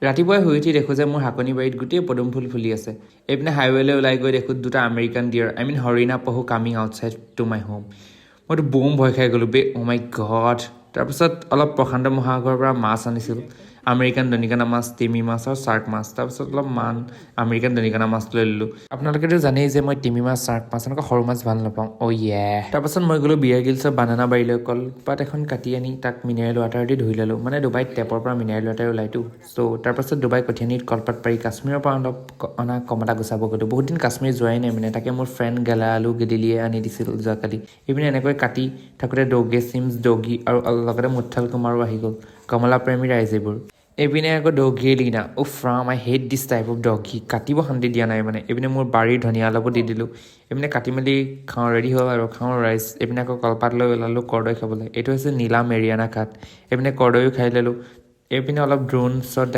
ৰাতিপুৱাই শুই উঠি দেখোঁ যে মোৰ শাকনি বাৰীত গোটেই পদুম ফুল ফুলি আছে। এইপিনে হাইৱেলৈ ওলাই গৈ দেখোঁ দুটা আমেৰিকান ডিয়াৰ, I mean হৰিণা পহু coming outside to my home। মইতো বম ভয় খাই গ'লোঁ বে, অ' মাই গড। তাৰপিছত অলপ প্ৰশান্ত মহাসাগৰৰ পৰা মাছ আনিছিল, আমেৰিকান দনিকণা মাছ, তিমি মাছ আৰু চাৰ্ক মাছ। তাৰপিছত অলপমান আমেৰিকান দনিকণা মাছ লৈ ল'লোঁ। আপোনালোকেতো জানেই যে মই তিমি মাছ, চাৰ্ক মাছ, এনেকুৱা সৰু মাছ ভাল নাপাওঁ। অ' ইয়ে। তাৰপাছত মই গ'লোঁ বিয়াৰ গিলছৰ বানানা বাৰীলৈ। কলপাত এখন কাটি আনি তাক মিনাৰেল ৱাটাৰ দি ধুই ল'লোঁ। মানে ডুবাইত টেপৰ পৰা মিনাৰেল ৱাটাৰ ওলাইতো। চ' তাৰপাছত ডুবাই কঠিয়ানিত কলপাত পাৰি কাশ্মীৰৰ পৰা অলপ অনা কমলা গুচাব গ'লোঁ। বহুত দিন কাশ্মীৰ যোৱাই নাই। মানে তাকে মোৰ ফ্ৰেণ্ড গেলা আলু গেদিলিয়ে আনি দিছিল যোৱাকালি। এইপিনে এনেকৈ কাটি থাকোঁতে ডগে চিমছ ডগী আৰু লগতে মুথাল কুমাৰো আহি গ'ল। কমলা প্ৰেমী ৰাইজ এইবোৰ। এইপিনে আকৌ ডগী লীনা। উফ Ram, I hate this type of doggy। কাটিব শান্তি দিয়া নাই মানে। এইপিনে মোৰ বাৰীৰ ধনিয়া অলপো দি দিলোঁ। এইপিনে কাটি মেলি খাওঁ ৰেডি হ'ল আৰু খাওঁ ৰাইজ। এইপিনে আকৌ কলপাত লৈ ওলালোঁ কৰ্দৈ খাবলৈ। এইটো হৈছে নীলা মেৰিয়ানা ঘাট। এইপিনে কৰ্দৈও খাই ল'লোঁ। এইপিনে অলপ ড্ৰোন শ্বট।